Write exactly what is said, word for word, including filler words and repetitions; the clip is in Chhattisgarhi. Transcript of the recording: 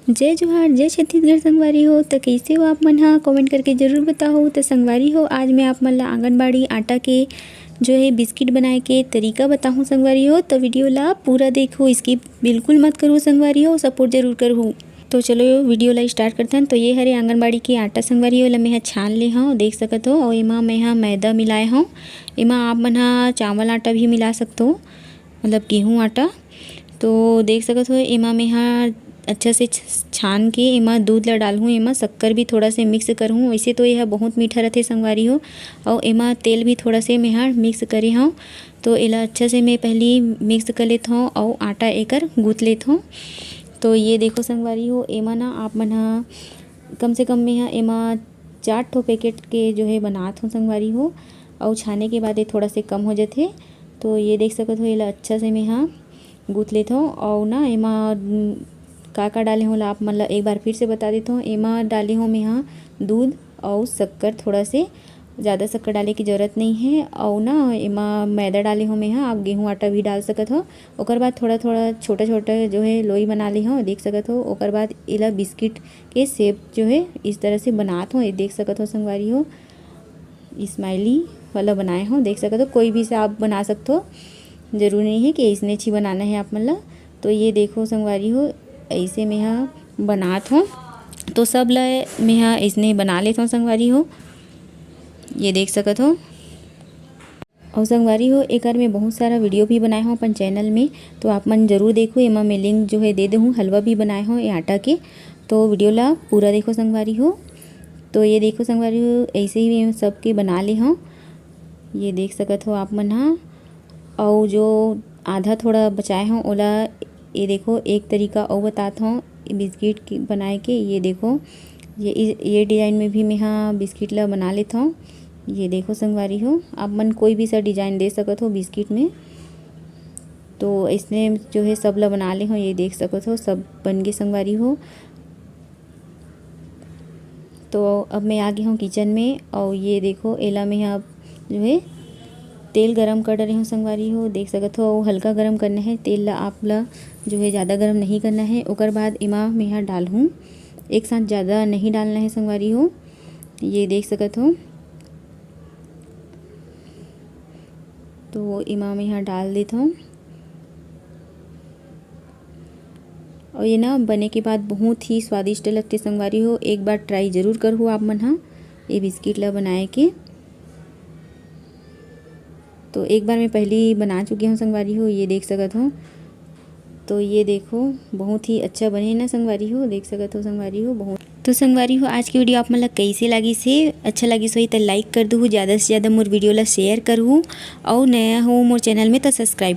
जय जोहार, जय छत्तीसगढ़ संगवारी हो। त कइसे हो आप मन ह? कमेंट करके जरूर बताओ। त संगवारी हो, आज मैं आप मन ला आंगनबाड़ी आटा के जो है बिस्किट बनाए के तरीका बताहूँ संगवारी हो। त वीडियो ला पूरा देखो, skip बिल्कुल मत करो संगवारी हो, support जरूर करहू। तो चलो वीडियो ला start करथन। तो ये हरे आंगनबाड़ी के आटा संगवारी हो, एला मैं ह छान ले हव। देख सकत हो, अउ एमा मैं ह मैदा मिलाए हव। एमा आप मन ह चावल आटा भी मिला सकत हो, मतलब गेहूं आटा। तो देख सकत हो, एमा मैं ह अच्छा से छ-, छान के एमा दूध ला डालहूँ, एमा शक्कर भी थोड़ा से mix करहूँ। वैसे तो ये ह बहुत मीठा रथे संगवारी हो, अउ एमा तेल भी थोड़ा से मैं ह mix करे हव। तो एला अच्छा से मैं पहली mix कर लेत हव अउ आटा एकर गूंथ लेत हव। तो ये देखो संगवारी हो, एमा ना आप मन ह कम से कम मैं ह एमा चार ठो पैकेट के जो है बनात हव संगवारी हो, अउ छाने के बाद ये थोड़ा से कम हो जाथे। तो ये देख सकत हो, एला अच्छा से मैं ह गूंथ लेत हव। अउ ना एमा, उम, का का डाले हव, ओला आप मन ल एक बार फिर से बता देत हव। एमा डाले हव मैं ह दूध अउ शक्कर थोड़ा से, ज़्यादा शक्कर डाले की जरूरत नहीं है। अउ ना एमा मैदा डाले हव मैं ह, आप गेहूं आटा भी डाल सकत हो। ओकर बाद थोड़ा थोड़ा छोटा छोटा जो है लोई बना ले हव, देख सकत हो। ओकर बाद एला बिस्किट के shape जो है इस तरह से बनात हव, ये देख सकत हो संगवारी हो, smiley वाला बनाए हव, देख सकत हो। कोई भी से आप बना सकत हो, जरूरी नहीं है कि इसने ही बनाना है आप मन ला। तो ये देखो संगवारी हो, ऐसे मैं ह बनात हव। तो सब ला मैं ह इसने बना लेत हव संगवारी हो, ये देख सकत हो। अउ संगवारी हो, एकर में बहुत सारा वीडियो भी बनाए हव अपन चैनल में, तो आप मन जरूर देखो। एमा मैं link जो है दे देहूँ, हलवा भी बनाए हव ये आटा के, तो वीडियो ला पूरा देखो संगवारी हो। तो ये देखो संगवारी हो, ऐसे ही मैं सबके बना ले हव, ये देख सकत हो आप मन ह। अउ जो आधा थोड़ा बचाए हव, ओला ये देखो, एक तरीका अउ बतात हव बिस्किट के बनाए के। ये देखो, ये, ये design में भी मैं ह बिस्किट ला बना लेत हव। ये देखो संगवारी हो, आप मन कोई भी सा design दे सकत हो बिस्किट में। तो इसने जो है सब ला बना ले हव, ये देख सकत हो, सब बन गे संगवारी हो। तो अब मैं आ गे हव kitchen में, अउ ये देखो, एला मैं ह जो है तेल गरम कर डरे हव संगवारी हो, देख सकत हो, अउ हल्का गरम करना है तेल ला, आप ला जो है ज़्यादा गरम नहीं करना है। ओकर बाद एमा मैं ह डालहूँ, एक साथ ज़्यादा नहीं डालना है संगवारी हो, ये देख सकत हो। तो एमा मैं ह डाल देत हव। अउ ये ना बने के बाद बहुत ही स्वादिष्ट लगथे संगवारी हो, एक बार try जरूर करहू आप मन ह ये बिस्किट ला बनाए के। तो एक बार मैं पहली बना चुके हव संगवारी हो, ये देख सकत हो। तो ये देखो, बहुत ही अच्छा बने ना संगवारी हो, देख सकत हो संगवारी हो। बहुत तो संगवारी हो, आज की वीडियो आप मन ला कैसे लागिस हे? अच्छा लागिस होही त like कर दुहू, ज़्यादा से ज़्यादा मोर वीडियो ला share करहू, अउ नया हो मोर चैनल में त subscribe